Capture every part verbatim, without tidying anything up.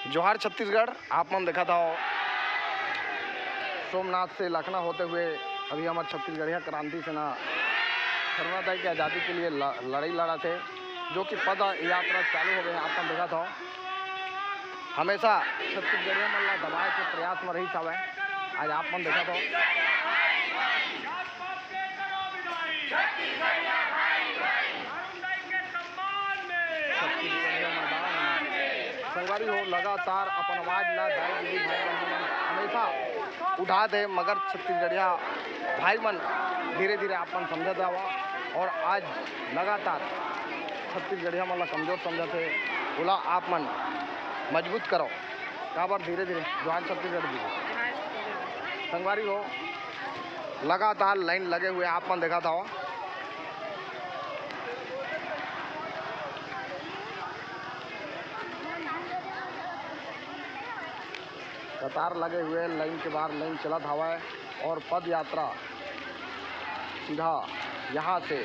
जोहार छत्तीसगढ़, आप मन देखत हव सोमनाथ से लखना होते हुए अभी हमर छत्तीसगढ़िया क्रांति सेना खरुना दाई के आज़ादी के लिए ल-, लड़ाई लड़त हे, जो कि पद यात्रा चालू हो गए हे। आप मन देखत हव, हमेशा छत्तीसगढ़िया मन ला दबाए के प्रयास में रहिस हवय। आज आप मन देखत हव, छत्तीसगढ़िया मैदान में। संगवारी हो, लगातार अपन आवाज ला दाई दीदी भाई बहन मन हमेशा उठात हे, मगर छत्तीसगढ़िया भाई मन धीरे धीरे आप मन समझत हवा। और आज लगातार छत्तीसगढ़िया मन ला कमजोर समझत हे, ओला आप मन मजबूत करो, काबर धीरे धीरे। जोहार छत्तीसगढ़ जी। संगवारी हो, लगातार लाइन लगे हुए आप मन देखत हव। कतार लगे हुए, लाइन के बाहर लाइन चलत हवय और पद यात्रा सीधा यहाँ से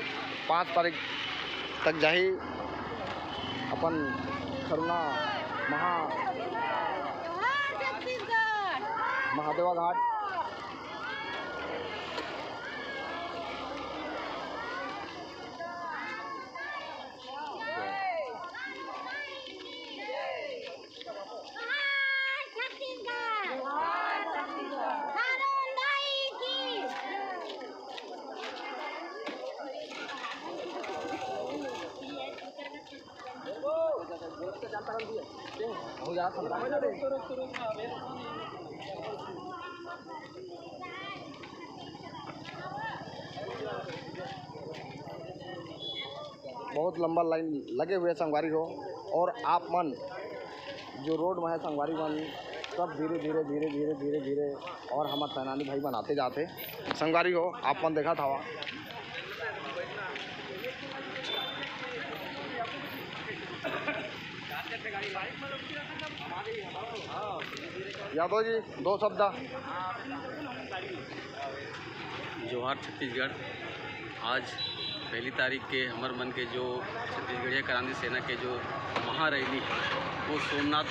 पाँच तारीख तक जाही अपन खरुना महा-, महादेवा घाट। बहुत लंबा लाइन लगे हुए संगवारी हो, और आप मन जो रोड में है संगवारी मन, सब धीरे धीरे धीरे धीरे धीरे धीरे और हमर सैनानी भाई मन आते जाते संगवारी हो, आप मन देखत हवा। यादव जी, दो शब्द। जोहार छत्तीसगढ़। आज पहली तारीख के हमर मन के जो छत्तीसगढ़िया क्रांति सेना के जो महारैली, वो सोमनाथ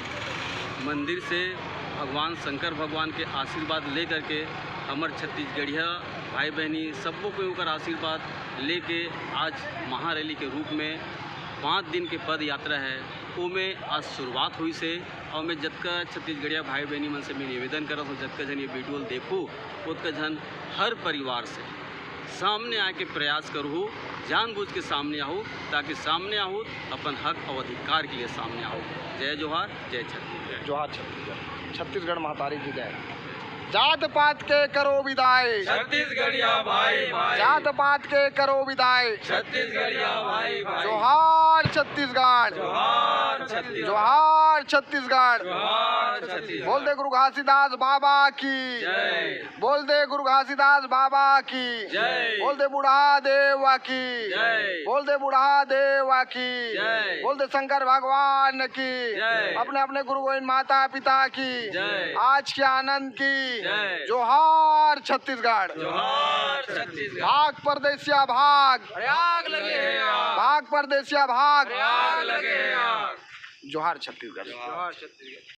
मंदिर से भगवान शंकर भगवान के आशीर्वाद लेकर के हमर छत्तीसगढ़िया भाई बहनी सबको कोई ओकर आशीर्वाद लेके आज महारैली के रूप में पाँच दिन के पद यात्रा है, ओमे आज शुरुआत होइस हे। और मैं जतका छत्तीसगढ़िया भाई बहनी मन से मैं निवेदन करत हूँ, जतका झन ये वीडियो ल देखू, ओतका झन हर परिवार से सामने आके प्रयास करहू, जानबूझ के सामने आहू, ताकि सामने आहू अपन हक और अधिकार के लिए सामने आहू। जय जोहार, जय छत्तीसगढ़। जोहार छत्तीसगढ़, छत्तीसगढ़ महतारी की जय। जात पात के करो विदाई, छत्तीसगढ़िया भाई भाई। जात पात के करो विदाई, छत्तीसगढ़िया भाई भाई। जोहार छत्तीसगढ़, जोहार छत्तीसगढ़। जोहार छत्तीसगढ़। जोहार छत्तीसगढ़। बोल दे गुरु घासीदास बाबा की जय। बोल दे गुरु घासीदास बाबा की जय। बोल दे बूढ़ा देवा की जय। बोल दे बूढ़ा देवा की जय। बोल दे शंकर भगवान की जय। अपने अपने गुरु गोविंद माता पिता की जय। आज के आनंद की जय। जोहार छत्तीसगढ़। जोहार छत्तीसगढ़। भाग परदेसिया भाग। प्रयाग लगे हे आग। भाग परदेसिया भाग। प्रयाग लगे हे आग। जोहार छत्तीसगढ़। जोहार छत्तीसगढ़।